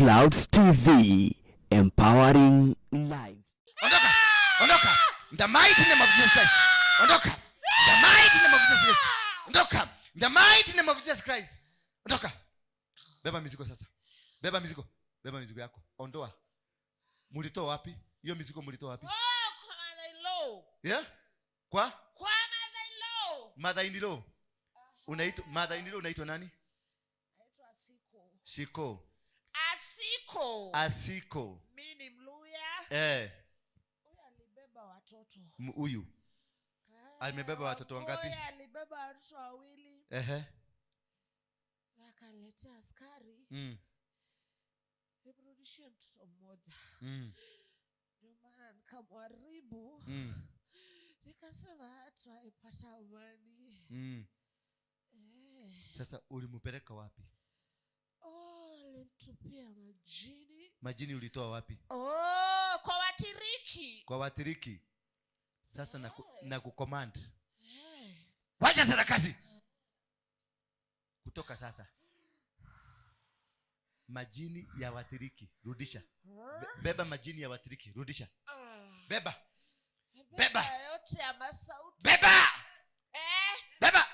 Clouds TV, empowering lives. Ondoka. Ondoka. In the mighty name of Jesus Christ. Ondoka. In the mighty name of Jesus Christ. Ondoka. In the mighty name of Jesus Christ. Ondoka. Beba mizigo sasa. Beba mizigo. Beba mizigo yako. Ondoa. Mulitoa wapi? Hiyo mizigo mulitoa wapi? Oh, kwa mother-in-law. Yeah? Kwa Kwa mother-in-law. Mother in law. Unaitwa mother in law, unaitwa nani? Naitwa Asiko. Shiko. Asiko. Asiko. Mimi ni Mluya. Eh, Huyu alibeba watoto. Huyu. Ah, Amebeba watoto wangapi? Huyu alibeba watoto wawili. Ehe. Na akaletea askari. Nimrudishie mtoto mmoja. Ndio maana nikamharibu. Nikasema hataipata amani. Sasa ulimpeleka wapi? Oh, alimtupia majini. Majini ulitoa wapi? Oh, kwa Watiriki. Kwa Watiriki. Sasa na kucommand. Wacha sarakasi. Kutoka sasa. Majini ya Watiriki, rudisha. Beba majini ya Watiriki, rudisha. Beba. Beba. Beba. Yote ya masauti. Beba. Beba.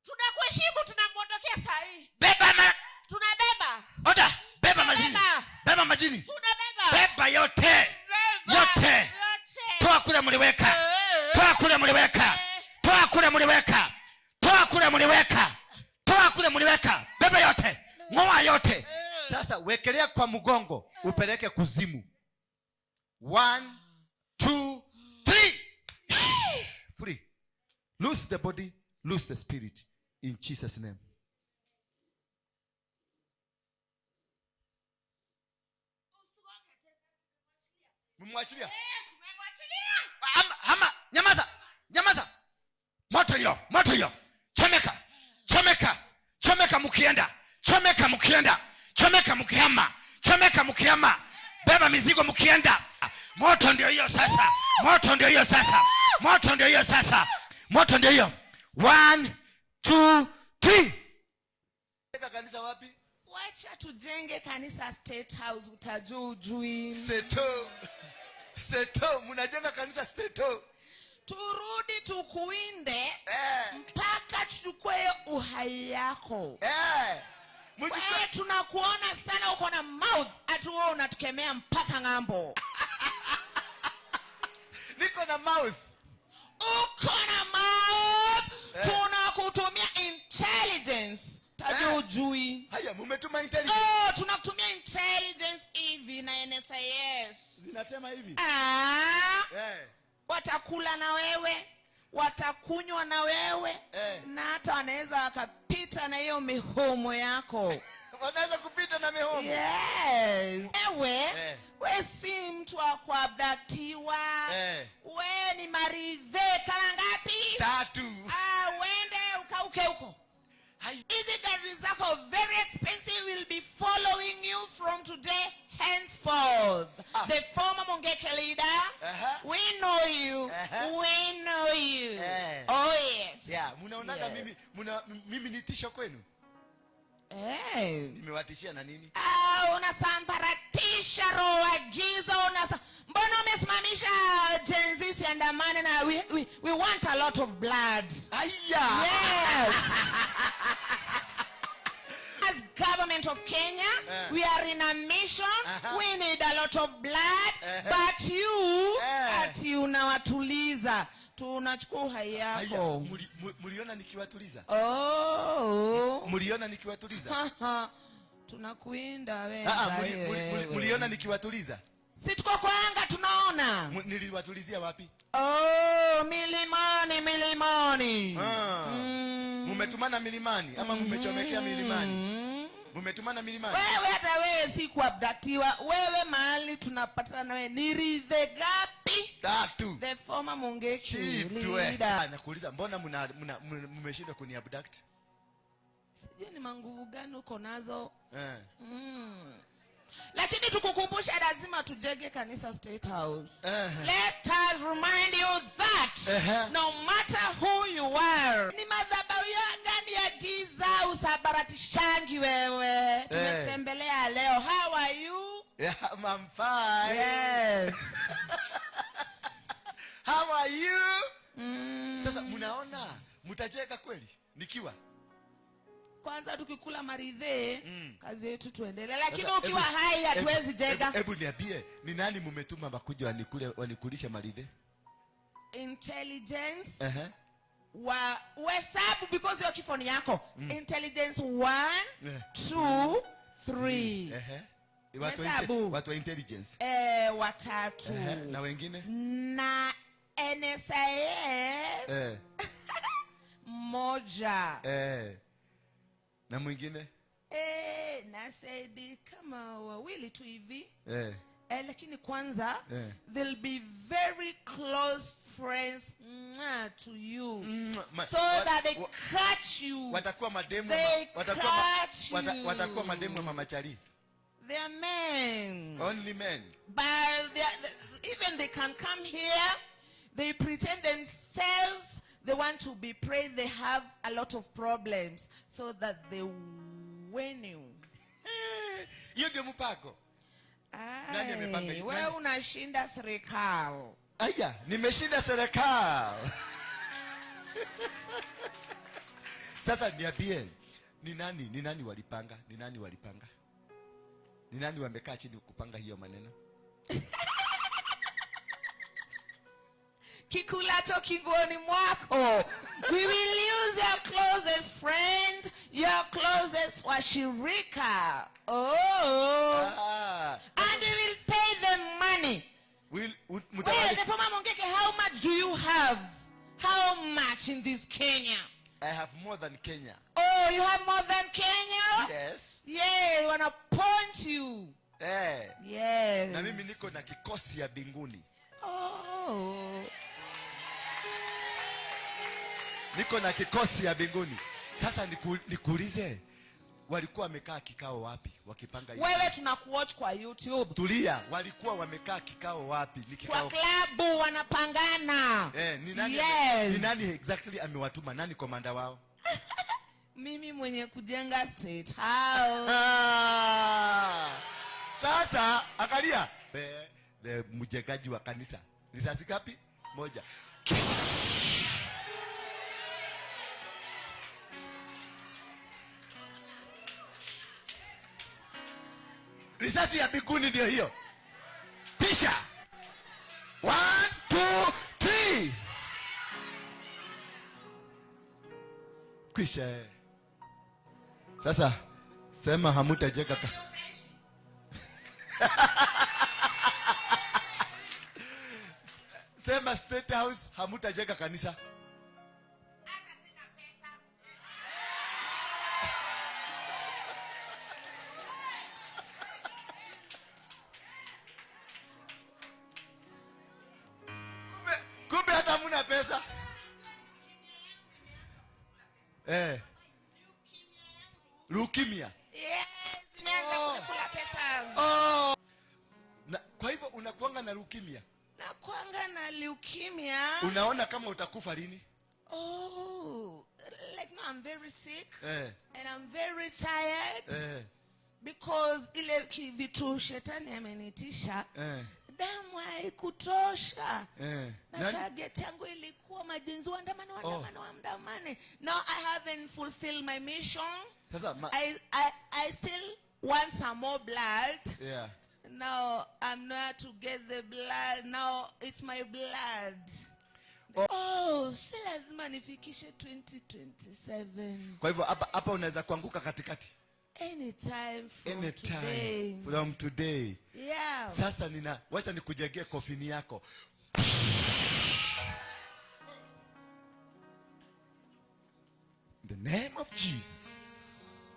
Tunakuheshimu, tunamuondokea saa hii. Beba ma- Tunabeba. Oda, beba majini. Tunabeba. Beba majini. Tunabeba. Beba yote. Beba. Yote. Yote. Toa kule mliweka. Toa kule mliweka. Toa kule mliweka. Toa kule mliweka. Toa kule mliweka. Beba yote. Ngoa yote. Sasa wekelea kwa mgongo, upeleke kuzimu. 1, 2, 3. Free. Loose the body, loose the spirit in Jesus name. Mmemwachilia? Tumemwachilia. Ama, ama, nyamaza. Nyamaza. Moto hiyo, moto hiyo. Chomeka. Chomeka. Chomeka mkienda. Chomeka mkienda. Chomeka mkihama. Chomeka mkihama. Beba mizigo mkienda. Moto ndio hiyo sasa. Moto ndio hiyo sasa. Moto ndio hiyo sasa. Moto ndio hiyo. 1, 2, 3. Jenga kanisa wapi? Wacha tujenge kanisa State House, utajua ujui. Seto. Seto, mnajenga kanisa Seto. Turudi tukuinde mpaka tuchukue uhai yako. Wewe tunakuona sana uko na mouth, ati wewe unatukemea mpaka ng'ambo. Niko na mouth. Uko na mouth. Tunakutumia intelligence. Tajua ujui. Haya, mumetuma intelligence. Oh, tunakutumia intelligence hivi na NSIS. Zinasema hivi. Watakula na wewe, watakunywa na wewe, na hata wanaweza wakapita na hiyo mihomo yako. Wanaweza kupita na mihomo. Yes. Wewe, we si mtu wa kuabductiwa. We ni maridhe kama ngapi? 3. Uende ukauke huko. Hai. Hizi gari zako very expensive will be following you from today henceforth. The former Mungiki leader, we know you. We know you. Oh yes. Yeah, mnaonaga Yes. mimi, mna, mimi ni tisho kwenu? Nimewatishia na nini? Unasambaratisha roho wa giza, mbona umesimamisha Gen Z siandamane na we want a lot of blood. Aya. Yes. As government of Kenya, we are in a mission. We need a lot of blood. But you, ati unawatuliza. Tunachukua uhai Haya, yako. muliona nikiwatuliza? Oh. Muliona nikiwatuliza? Tunakuinda wewe. Wewe. Muliona nikiwatuliza? Si tuko kwa anga tunaona. Niliwatulizia wapi? Oh, milimani, milimani. Mumetumana milimani ama mumechomekea milimani? Mumetumana milimani? Wewe hata wewe si kuabductiwa. Wewe mahali tunapatana na wewe ni ridhe gapi? 3. The former Mungiki Shitwe. leader. Nakuuliza mbona mmeshindwa kuniabduct? Sijui ni manguvu gani uko nazo. Lakini tukukumbusha lazima tujenge kanisa State House. Let us remind you that no matter who you are, ni madhabahu ya gani ya giza usabaratishangi wewe. Tumetembelea leo. How are you? I'm fine. Yes. How are you? Sasa mnaona mtacheka kweli nikiwa kwanza tukikula maridhe kazi yetu tuendelee, lakini Sasa, ukiwa hai hatuwezi jenga. Hebu niambie, ni nani mmetuma makuja wanikulishe maridhe? Intelligence. Wa uhesabu because hiyo kifo ni yako. Intelligence 1, 2, 3. Hesabu. Watu wa intelligence. Watatu. Na wengine? Na NSIS. Moja. Na mwingine? Na saidi kama wawili tu hivi. Lakini kwanza, they'll be very close friends to you. So that they catch you. Watakuwa mademu They catch you. watakuwa mademu wa Mama Chari. They are men. Only men. But even they can come here. They pretend themselves. They want to be praised. They have a lot of problems so that they win you. Hiyo ndio mpango. Nani amepanga hii? Wewe Nani? unashinda serikali. Aya, nimeshinda serikali. Sasa niambie, ni nani walipanga? Ni nani walipanga? Ni nani wamekaa chini kupanga hiyo maneno? Kikulacho kinguoni mwako. We will use your closest friend, your closest washirika. Oh. And we will pay them money. Well, the former Mungiki, how much do you have? How much in this Kenya? I have more than Kenya. Oh, you have more than Kenya? Yes. Yeah, we want to point you. Yes. Na mimi niko na kikosi ya mbinguni. Oh. Niko na kikosi ya mbinguni. Sasa nikuulize, walikuwa wamekaa kikao wapi wakipanga hiyo? Wewe tunakuwatch kwa YouTube. Tulia, walikuwa wamekaa kikao wapi? Ni kikao kwa klabu wanapangana. Ni nani? Yes. Ni nani exactly amewatuma? Nani komanda wao? Mimi mwenye kujenga State House. Sasa angalia, mjengaji wa kanisa. Risasi ngapi? 1. Risasi ya mbinguni ndio hiyo. Pisha. 1, 2, 3. Kisha. Sasa sema hamutajenga Sema State House hamutajenga kanisa. Hata sina pesa. Kumbe hata hamuna pesa. Leukemia. Yes, nimeanza kula pesa. Oh. Na, kwa hivyo unakuanga na leukemia? Nakuanga na leukemia. Unaona kama utakufa lini? Oh, like now I'm very sick. And I'm very tired. Because ile vitu shetani amenitisha. Damu haikutosha. Na target yangu ilikuwa majenzi waandamane, waandamane, waandamane. Now I haven't fulfilled my mission. Sasa I still want some more blood. Now I'm not to get the blood. Now it's my blood. Oh, si lazima nifikishe 2027. Kwa hivyo hapa unaweza kuanguka katikati. Anytime from Anytime today. From today. Yeah. Sasa wacha nikujengee kofini yako. In the name of Jesus.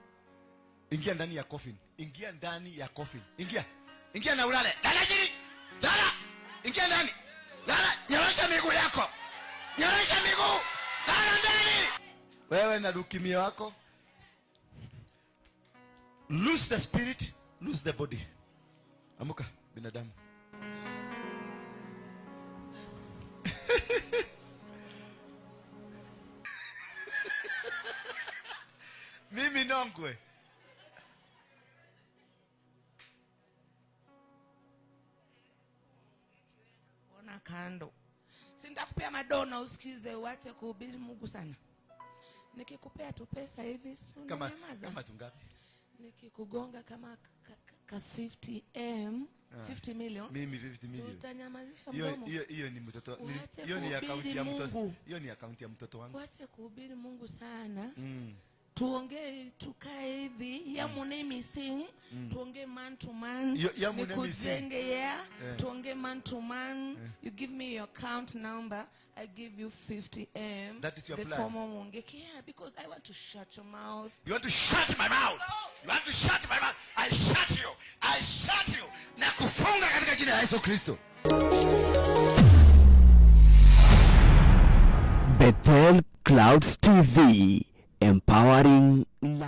Ingia ndani ya coffin. Ingia ndani ya coffin. Ingia. Ingia na ulale. Lala chini. Lala. Ingia ndani. Lala. Nyorosha miguu yako. Nyorosha miguu. Lala ndani. Wewe na leukemia wako. Lose the spirit, lose the body. Amuka binadamu. Mimi nongwe. kando. Si nitakupea madona usikize, uache kuhubiri Mungu sana. Nikikupea tu pesa hivi, si Kama unanyamaza? kama tungapi? Nikikugonga kama ka 50M, 50 million. Mimi 50 Si million. utanyamazisha Hiyo mdomo? hiyo ni mtoto Uache hiyo ni kuhubiri akaunti ya mtoto. Mungu. Hiyo ni akaunti ya mtoto wangu. Wache kuhubiri Mungu sana. Tuongee, tukae hivi ya munemi sing, tuongee man to man. Ya munemi sing. Nikujenge, yeah. Tuongee man to man. You give me your account number, I give you 50M. That is your The plan. former Mungiki. Yeah, because I want to shut your mouth. You want to shut my mouth. You want to shut my mouth. I shut you. I shut you. Na kufunga katika jina la Yesu Kristo. Bethel Clouds TV, empowering life.